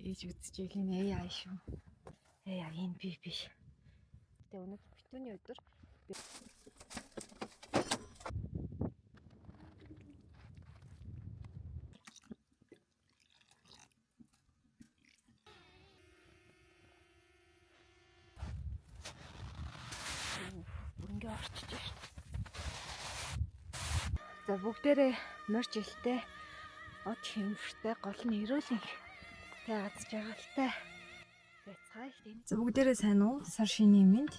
Ээж үзчихэл энэ AI шүү. AI энэ би биш. Гэтэ өнөөдөр битүүний өдөр би Бүр ингэ орчиж шүү дээ. За бүгдээрээ морж илтэй од хэмбэртэй гол нь эрүүл энх тэ аз жаргалтай байцгаая. За бүгдээрээ сайн уу? Сар шинийн мэнд.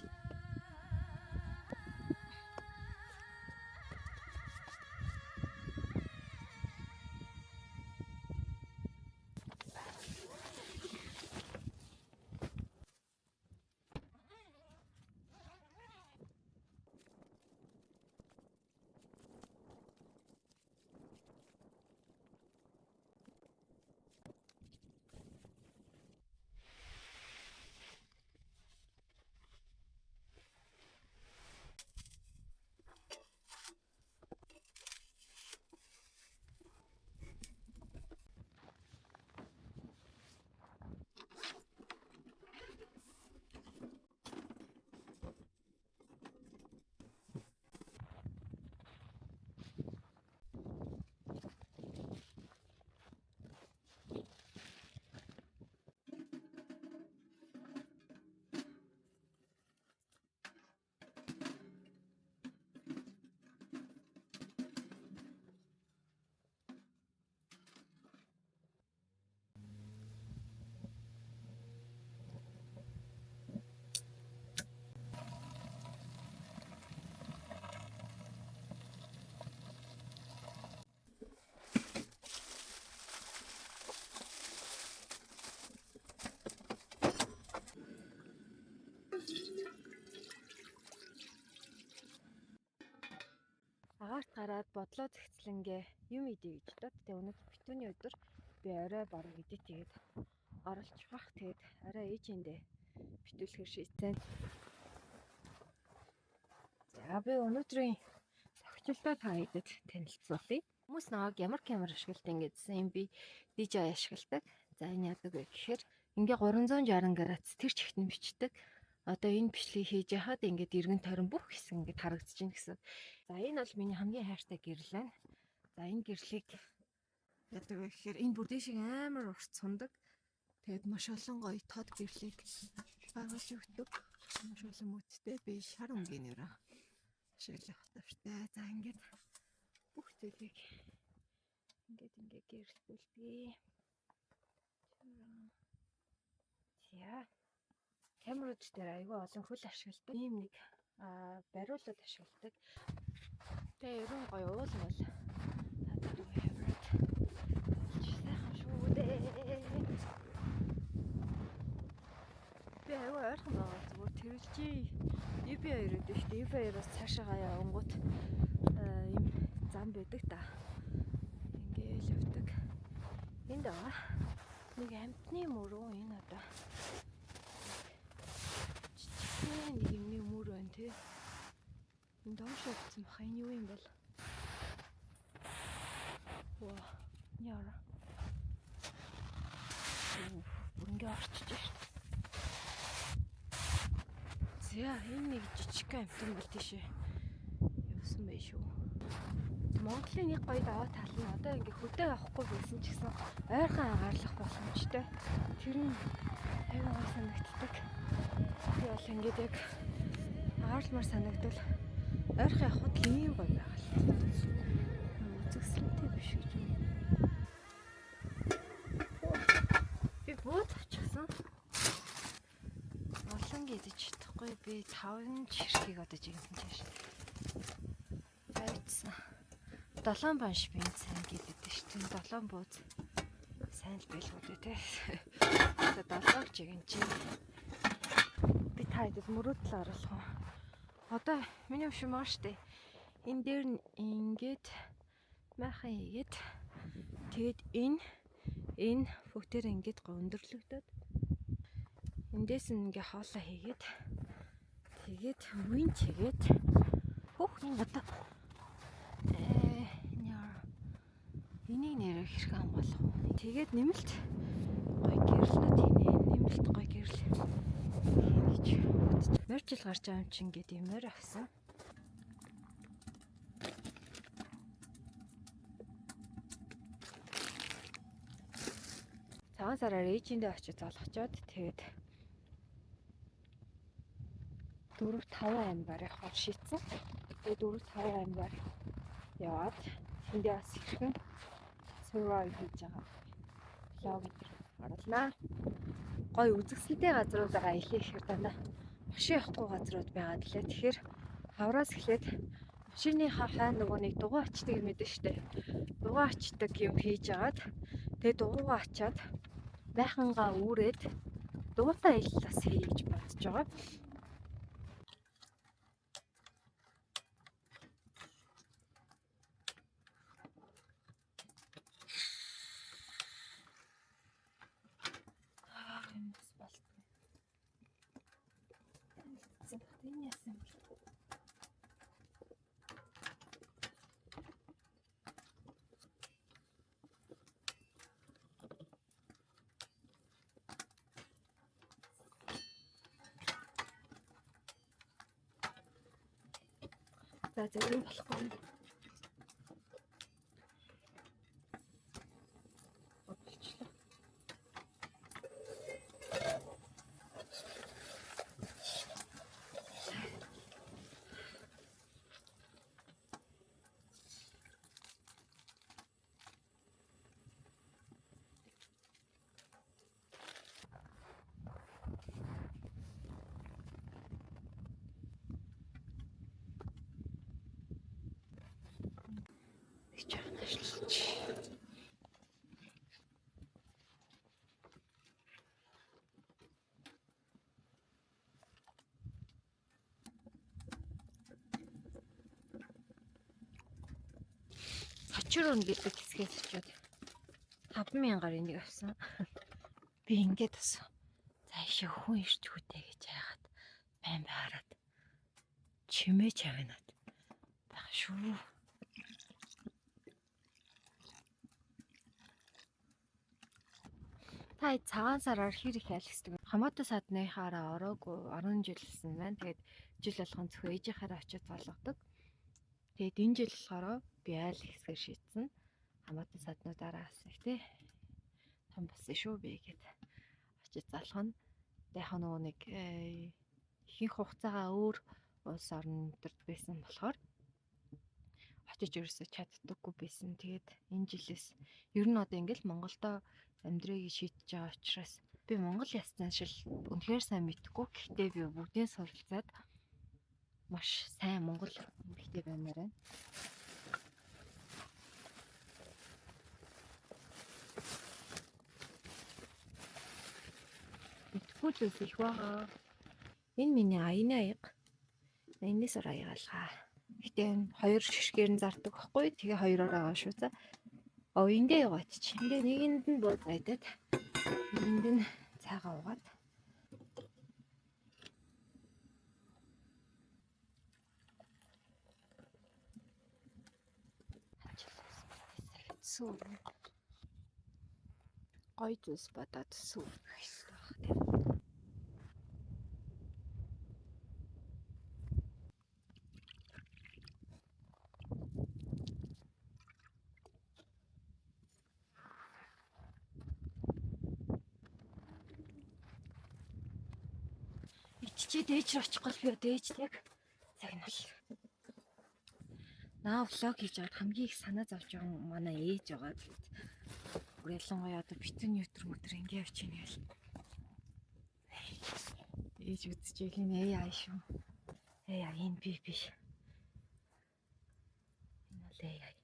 Агаарт гараад бодлоо зэгцлэнгээ юм идэ гэж бодоод тэгээ өнөөдөр битүүний өдөр би орой бараг идэ тэгээд оролцох бах. Тэгээд орой ээжиндээ битүүлэхэр шийдсэн. За би өнөөдрийн тохиолдолтой та хэдэд танилцуулъя. Хүмүүс намайг ямар камер ашигладаг гэдсэн юм би DJI ашигладаг. За энэ яадаг вэ гэхээр ингээ 360 градус тэр чигт нь бичдэг. Одоо энэ бичлэгийг хийж яхад ингээд эргэн тойрон бүх хэсэг ингээд харагдаж байна гэсэн. За энэ бол миний хамгийн хайртай гэрэл байна. За энэ гэрлийг яадаг вэ гэхээр энэ бүр дээшээ амар урт сундаг. Тэгээд маш олон гоё тод гэрлийг гаргаж өгдөг. Маш олон мөттэй би шар өнгийн нэрээ ашиглах дуртай. За ингээд бүх зүйлийг ингээд ингээд гэрэлтүүлдэг. За камерууд дээр айгүй олон хөл ашигладаг. Ийм нэг бариулууд ашигладаг. Тэгээ ерөн гоё уул бол надад favorite. Сайхан шүү дээ. Би айгүй ойрхон байгаа зүгээр тэрэлжий UB2 гэдэг шүү дээ. UB2-оос цаашаагаа явангууд ийм зам байдаг та. Ингээл явдаг. Энд байгаа. Нэг амтны мөрөө энэ одоо жижигхэн нэг юмны мөр байна тий. Энэ доош явцсан баха энэ юу юм бол? Ваа, яара. Бүр ингэ орчиж шүү дээ. За энэ нэг жижигхэн амтан бол тийшээ явсан байх шүү. Монголын нэг гоё даваа тал нь одоо ингээ хөдөө явахгүй байсан ч гэсэн ойрхон агаарлах боломжтой. Тэр нь аюу гой санагддаг. Би бол ингээд яг агаарлмаар санагдвал ойрхон явхад л ийм гоё байгаа л. Үзэсгэлэнтэй биш гэж юм. Би бууд авчихсан. Олон гэдэж чадахгүй би 5 чирхийг одоо жигсэн чааш. Байцсан. 7 банш би сайн гэдэг шүү дээ. 7 бууз сайн л байлгүй дээ те. Одоо 7 жигэн чи. Би та хэдэд мөрөөдөл оруулах уу? Одоо миний өвшин маа штэ. Энэ дээр нь ингээд майхан хийгээд тэгээд энэ бүгдээр ингээд гоо өндөрлөгдөд эндээс нь ингээ хоолоо хийгээд тэгээд винч хийгээд хөх энэ одоо энийг нэрээ хэрхэн хамгаалах вэ? Тэгээд нэмэлт гоё гэрэл Гэрэлнүүд хийнэ. Нэмэлт гоё гэрэл хийнэ гэж бодож. Морь жил гарч байгаа юм чинь ингээд юм морь авсан. Цагаан сараар ээжиндээ очиж золгочоод тэгээд 4 5 аймгаар явахаар шийдсэн. Тэгээд 4 5 аймгаар яваад тэндээ бас хэрхэн survive хийж байгаа vlog энэ оруулнаа. Гоё үзэсгэлэнтэй газрууд байгаа илээ ихээр дандаа машин явахгүй газрууд байгаа гэлээ. Тэгэхээр хавраас эхлээд машиныхаа хайн нөгөө нэг дугуй ачдаг юм мэдэн штэ. Дугуй ачдаг юм хийж агаад тэгээд дугуйгаа ачаад майхангаа үүрээд дугуйтай аялал бас хий гэж бодож байгаа. Аа юм бас болтгүй. Энэ яасан бэ? За за энэ болохгүй. Болчихлоо. Нэг жоохон ажиллаж. Сочирон гэдэг хэсгээс очиод 5000-аар энийг авсан. Би ингээд бас за их хүн ирч хүүтэй гэж яагаад байн байраад чимээ чавнаад байгаа шүү. Та цагаан сараар хэр их айлхдаг вэ? Хамаатан садныхаараа ороогүй 10 жил болсон байна. Тэгээд жил болгон зөвхөн ээжийнхаараа очиж золгодог. Тэгээд энэ жил болохоор би айл хэсгээр шийдсэн. Хамаатан саднуудаараа бас их тий том болсон шүү би гэд очиж залхана. Тэгээд яг нөгөө нэг ихэнх хугацаагаа өөр улс орн өдөрт байсан болохоор очиж ерөөсөө чаддаггүй байсан. Тэгээд энэ жилээс ер нь одоо ингээл Монголдо амьдрыг шийдэж байгаа учраас би Монгол яс заншил үнэхээр сайн мэдэхгүй. Гэхдээ би бүгдийн суралцаад маш сайн монгол эмэгтэй баймаар байна. Мэдэхгүй зүйлс их байгаа. Энэ миний аяны аяга. Энэс ор аягаалгаа. Гэтэ энэ хоёр шишгээр нь зардаг байхгүй. Тэгээ хоёроор байгаа шүү за. Оо эндээ яваад чи. Эндээ нэгэнд нь бууд айдаад нэгэнд нь цайгаа уугаад. Сүү. Гоё зүйлс бодоод сүү байх тийм. Иччээд ээж рүү очихгүй би одоо ээж яг загнал. Наа vlog хийж байгаад хамгийн их санаа зовж байгаа манай ээж байгаа гэхэд. Бүр ялангуяа одоо битүүний өтөр мөтөр ингэ явж ийн гэл. Ээж үзчихэл энэ AI шүү. AI энэ би биш. Энэ бол AI.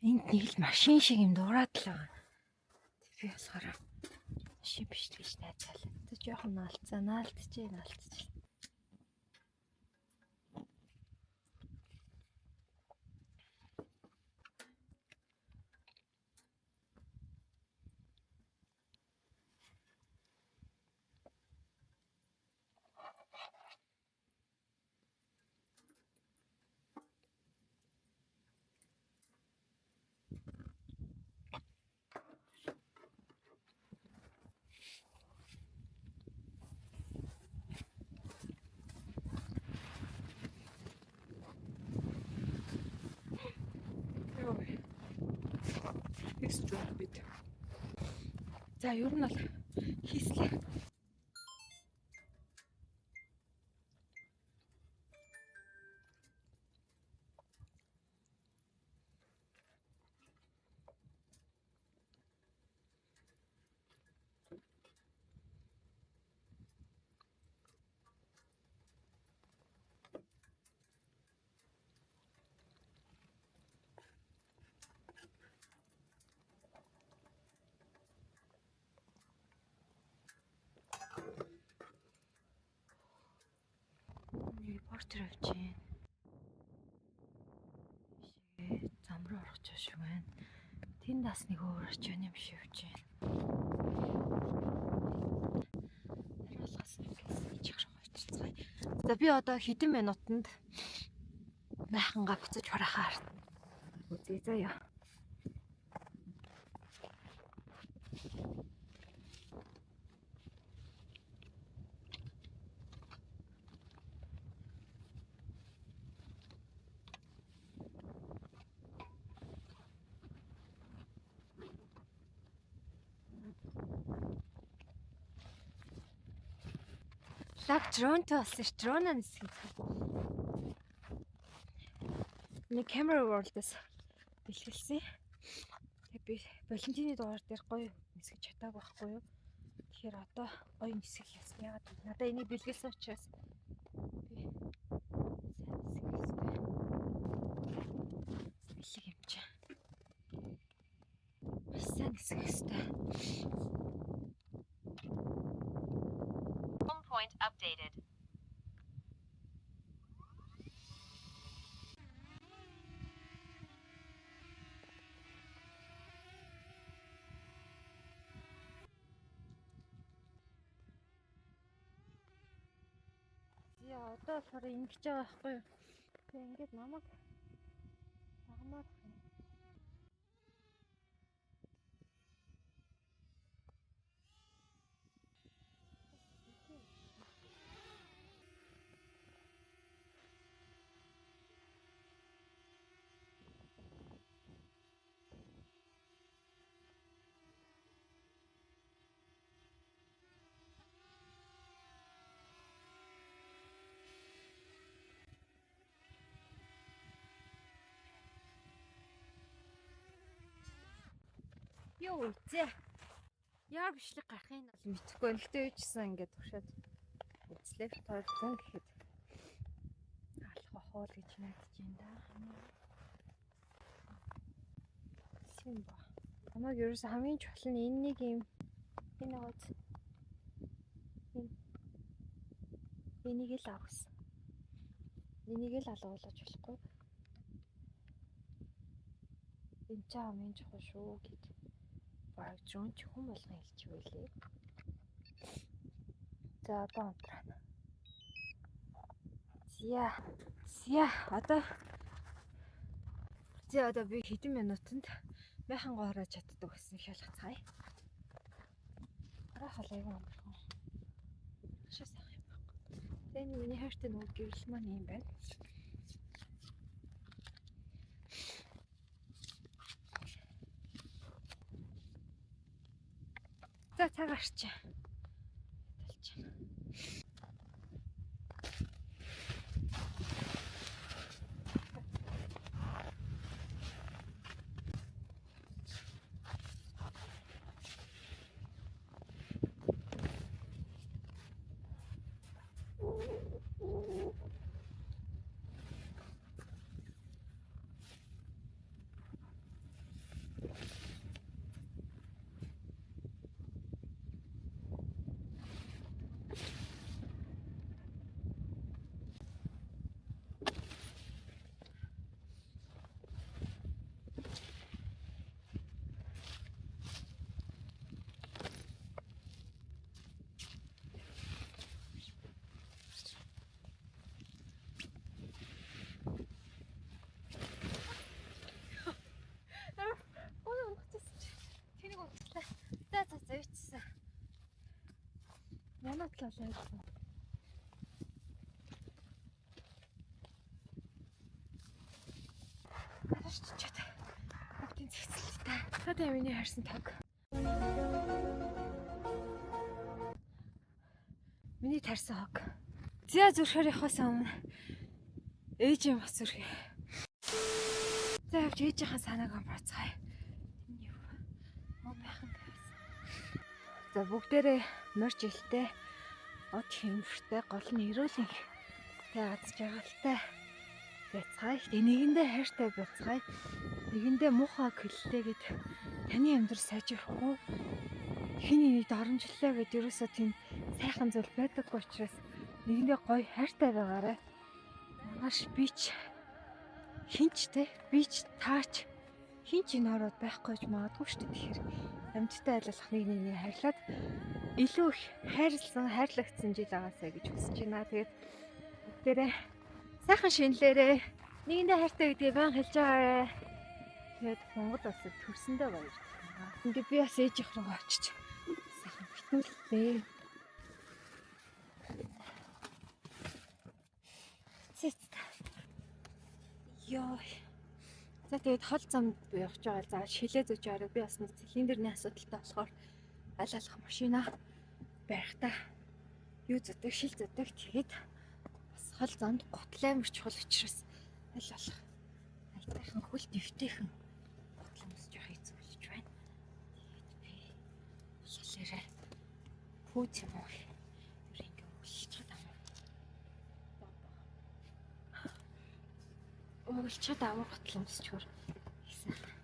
Энд нэг л машин шиг юм дуурайд л байгаа. Би болохоор машин биш л гэж найзаалаа. Тэ жоохон наалцаа, наалтчээ, наалтчээ. нисэж байна бид. За ер нь бол хийслээ. Репортер явж байна. Ийшээ зам руу орох ч шиг байна. Тэнд бас нэг өөр очив юм шиг явж байна. Хариулгаас чих рүү очицгаая. За би одоо хэдэн минутанд майхангаа буцаж хураахаар үзье заяа. Лаг дронтой болсон ш дроноо нисгэх. Нэг Camera World-аас бэлгэлсэн. Тэгээ би Валентины дугаар дээр гоё нисгэж чадаагүй байхгүй юу? Тэгэхээр одоо гоё нисгэх яасан. Яагаад гэвэл надаа энийг бэлгэлсэн учраас би сайн нисгэх ёстой. Бэлэг юм чи. Маш сайн нисгэх ёстой. Home point updated. Яа, одоо болохоор ингэж байгаа байхгүй юу? Тэгээ ингээд намайг дагмаар юм. Юу зэ. Яар бичлэг гарахыг нь бол мэдэхгүй байна. Гэтэ юу ч гэсэн ингээд туршаад үзлээ. Тойлсон гэхэд алах бах уу л гэж найдаж байна да. Тийм ба. Намайг ерөөсө хамгийн чухал нь энэ нэг юм энэ гооц. Энэ энийг л авах гэсэн. Энийг л алга болгож болохгүй. Энэ ч хамгийн чухал шүү гэд. Бараг дрон ч хүн болгон хэлж байлээ. За одоо унтраана. Зя. Зя одоо Зя одоо би хэдэн минутанд майхан гоороо чаддаг гэсэн шалгацгаая. Харах бол айгүй амархан. Маш сайхан юм байхгүй. Тэгээ энэ миний хайртай нөгөө гэрэл маань юм байна. За цаг гарч. Талч. Гой унахчихсан чи. Тэнийг унтлаа. За за за ичсэн. Манай талаа айгүй. Гарч чичээд. Бүгдийн Цэцэлтэй. Та тэ миний харсан тог. Миний тарсан хог. Зя зүрхээр явахаас өмнө ээжийн бас зүрхээ. За явж ээжийнхээ санааг амбарцгаая. Энэ юу? Мөн байхан тавьсан. За бүгдээрээ морж илтэй, од хэмбэртэй, гол нь эрүүл энхтэй, аз жаргалтай байцгаая. Тэгээ нэгэндээ хайртай байцгаая. Нэгэндээ муухай хөллөө гэд таны амьдрал сайжрахгүй, хин нэг доромжлоо гэд ерөөсөө тийм сайхан зүйл байдаггүй учраас нэгэндээ гоё хайртай байгаарай. Маргааш би ч хинч те би ч таач хин ч энэ ороод байхгүй ч магадгүй шүү дээ. Тэгэхээр амьттай айлах нэг нэгнийг хайрлаад илүү их хайрлсан, хайрлагдсан жил агаасаа гэж хүсэж байна. Тэгээд бүгдээрээ сайхан шинэлээрээ нэгэндээ хайртай гэдгийг байн хэлж байгаарай. Тэгээд Монгол улсад төрсөндөө баярлалаа. Ингээ би бас ээжийнх рүү очиж сайхан битүүллээ. Цэц. Йоо. За тэгээд хол замд явж байгаа за шилээ зүүж аваа. Би бас нэг цилиндрийн асуудалтай болохоор аль алах машина барихтаа юу зүүдэг, шил зүүдэг. Тэгээд бас хол замд гутал амар чухал учраас аль болох аятайхан хөл дэвтэйхэн гутал өмсөж явах хэцүү болж байна. Тэгээд би болохоор пүүз юм уу? Ер ингээ өглөж байгаа юм. Өглөж амар гутал өмсчгөр. Их сайхан.